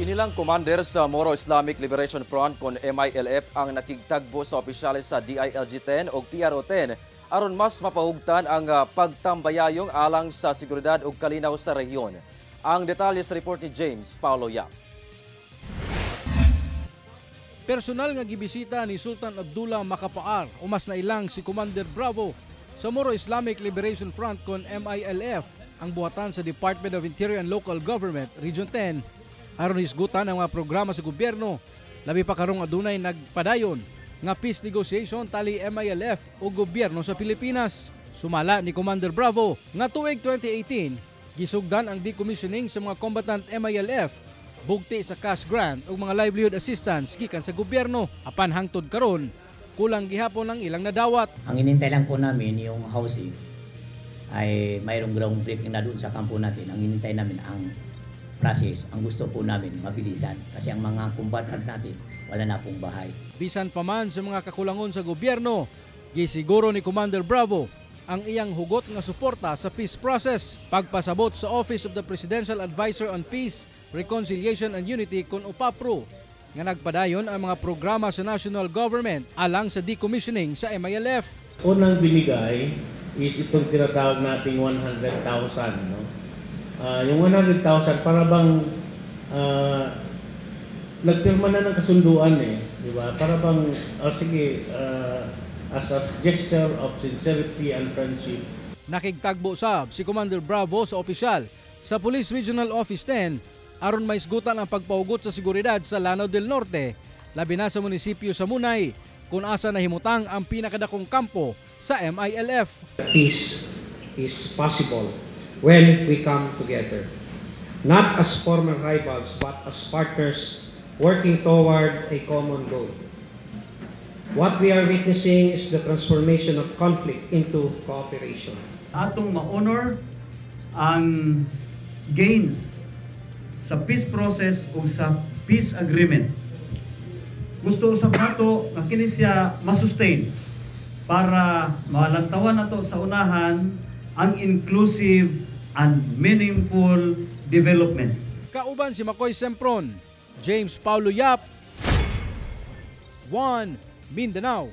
Inilang commander sa Moro Islamic Liberation Front kon MILF ang nakigtagbo sa opisyales sa DILG 10 o PRO 10 aron mas mapahugtan ang pagtambayayong alang sa seguridad ug kalinaw sa rehiyon. Ang detalye sa report ni James Paulo Yap. Personal nga gibisita ni Sultan Abdullah Macapaar o mas nailang si Commander Bravo sa Moro Islamic Liberation Front kon MILF ang buhatan sa Department of Interior and Local Government Region 10 aron hisgutan ang mga programa sa gobyerno, labi pa karong adunay nagpadayon nga peace negotiation tali MILF o gobyerno sa Pilipinas. Sumala ni Commander Bravo nga tuig 2018 gisugdan ang decommissioning sa mga combatant MILF bugti sa cash grant ug mga livelihood assistance gikan sa gobyerno, apan hangtod karon kulang gihapon ang ilang nadawat. Ang inintay lang po namin, yung housing ay mayroong ground breaking na doon sa kampo natin. Ang inintay namin ang process. Ang gusto po namin, mabilisan kasi ang mga combatant natin, wala na pong bahay. Bisan pa man sa mga kakulangon sa gobyerno, gisiguro ni Commander Bravo ang iyang hugot nga suporta sa peace process pagpasabot sa Office of the Presidential Advisor on Peace, Reconciliation and Unity kon UPAPRO nga nagpadayon ang mga programa sa national government alang sa decommissioning sa MILF. Unang binigay is itong tinatawag nating 100,000. No? Yung 100,000, para bang nagpirma na ng kasunduan eh. Di ba? Para bang, oh, sige, as a gesture of sincerity and friendship. Nakigtagbo sab si Commander Bravo sa opisyal sa Police Regional Office 10 aron maisgutan ang pagpahugot sa seguridad sa Lanao del Norte, labi na sa munisipyo sa Munai kung asa nahimutang ang pinakadakong kampo sa MILF. Peace is possible when we come together, not as former rivals but as partners working toward a common goal. What we are witnessing is the transformation of conflict into cooperation. Atong ma-honor ang gains sa peace process o sa peace agreement. Gusto usab nato nga kini siya masustain para malantawan nato sa unahan ang inclusive and meaningful development. Kauban si Makoy Sempron, James Paulo Yap, 1 Mindanao.